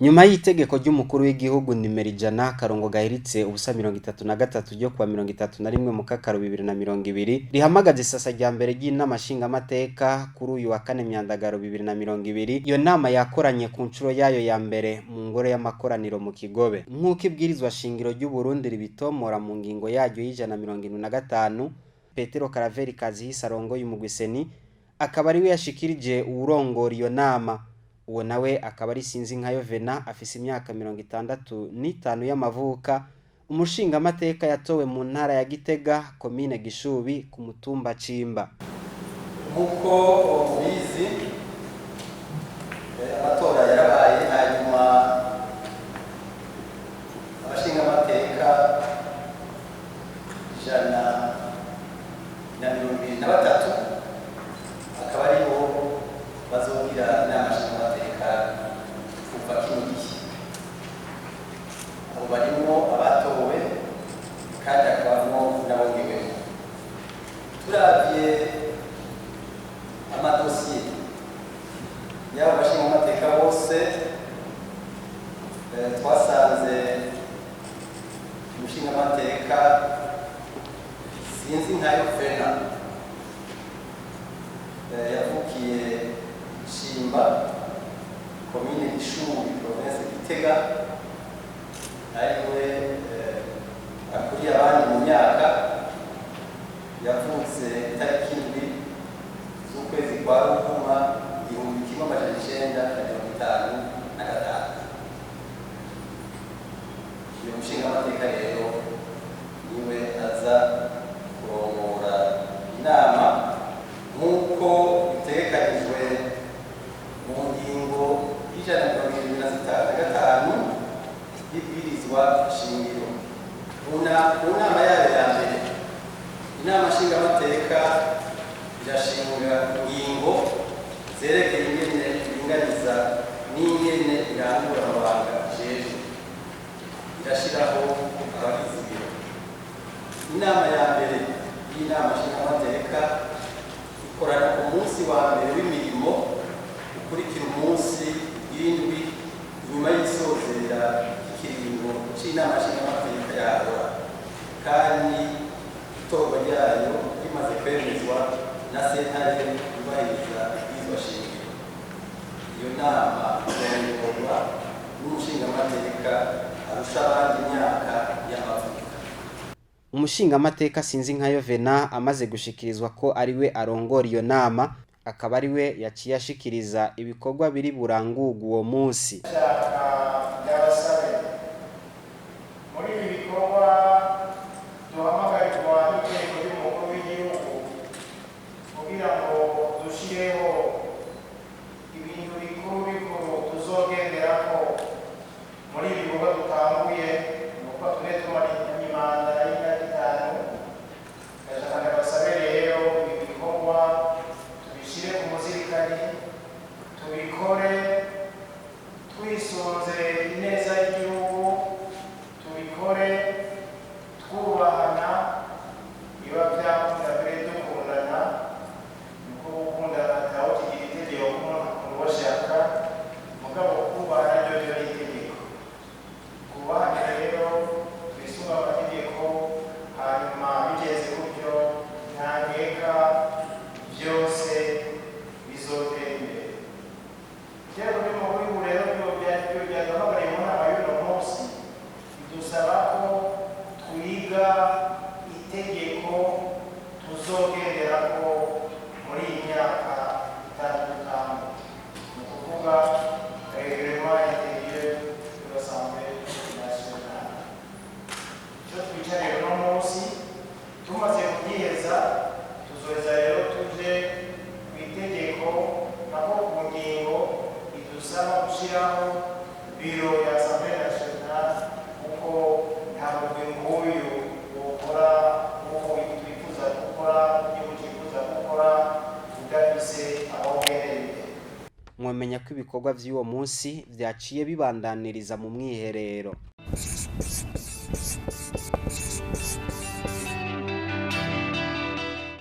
Nyuma y'itegeko ry'umukuru w'igihugu nimero 100-033 ryo kuwa 31 Mukakaro 2020 rihamagaza isasa rya mbere ry'inama nshingamateka kuri uyu wa kane Myandagaro 2020, iyo nama yakoranye ku nshuro yayo ya mbere mu ngoro y'amakoraniro mu Kigobe, nk'uko ibwirizwa shingiro ry'u Burundi ribitomora mu ngingo yaryo y'175. Petero Karaveri Kazihise arongoye umugwi CENI akaba ariwe yashikirije uwurongora iyo nama. Uwo nawe akaba ari Sinzinkayo Vena, afise imyaka 65 y'amavuka, umushingamateka yatowe mu ntara ya Gitega, komine Gishubi, ku mutumba Cimba. Nk'uko mubizi, amatora yarabaye, hanyuma abashingamateka 123 akaba aribo bazogira inama nshingamateka kuva kino gihe. Abo barimwo abatowe kandi hakabamwo n'abongewemo. Turavye amadosiye y'abo bashingamateka bose, twasanze umushingamateka Sinzinkayo Fena, yavukiye Shimba, komine Gishubi, province Gitega, ariwe akuriye abandi mu myaka. Yavutse itariki 7 z'ukwezi kwa Ruhuma 1955. Uyu mushingamateka rero niwe aza kurongora inama nk'uko bitegekanijwe mu ngingo y'175 y'ibwirizwa shingiro. Mu nama yayo ya mbere, inama nshingamateka irashinga ingingo zerekeye ingene iringaniza n'ingene irangura amabanga ijejwe, irashiraho abagize ibiro. Inama ya mbere y'inama nshingamateka ikorana ku munsi wa mbere w'imirimo ukurikira umunsi w'indwi inyuma y'isozera ry'ikiringo c'inama nshingamateka yahora, kandi itorwa ryayo rimaze kwemezwa na sentare yubahiriza ibwirizwa shingiro. Iyo nama irongokorwa n'umushingamateka arusha abandi imyaka y'amavuko. Umushingamateka Sinzinkayo Vena amaze gushikirizwa ko ariwe arongora iyo nama, akaba ariwe yaciye ashikiriza ibikorwa biri burangurwe uwo munsi. Ndashaka ndabasabe, muri ibi bikorwa duhamagarirwa n'itegeko ry'umukuru w'igihugu kugira ngo dushireho ibintu bikuru bikuru tuzogenderako muri ibi bikorwa dutanguye, ni uko tune tumara imanda y'imyaka 5. Ndashaka ndabasabe rero, ibi bikorwa tubishyire ku muzirikani, tubikore twisunze ineza y'igihugu, tubikore twubahana, biba byakunda mbere dukundana. Niko gukundana ntawe kigira itegeko ko umuntu akunda uwo ashaka, mugabo kubahana ryo ryo ni itegeko. Twubahane rero, twisunge amategeko, hanyuma bigeze gutyo nta nkeka byose bizotera imbere. Itegeko ry'umukuru w'igihugu rero ryaduhamagariye mu nama y'uno munsi, bidusaba ko twiga itegeko tuzogenderako muri iyi myaka 5 dutanga, ni ukuvuga règlement intérieur de l'Assemblée nationale. Icyo twicariye uno munsi tumaze kugiheza, tuzoheza rero tuje ku itegeko, nako ku ngingo idusaba gushyiraho biro ya Assemblée nationale, kuko nta mugwi nk'uyu wokora nk'uko twifuza gukora, igihugu cyifuza gukora, udafise aho uherereye. Mwomenya ko ibikorwa vy'uwo munsi vyaciye bibandaniriza mu mwiherero.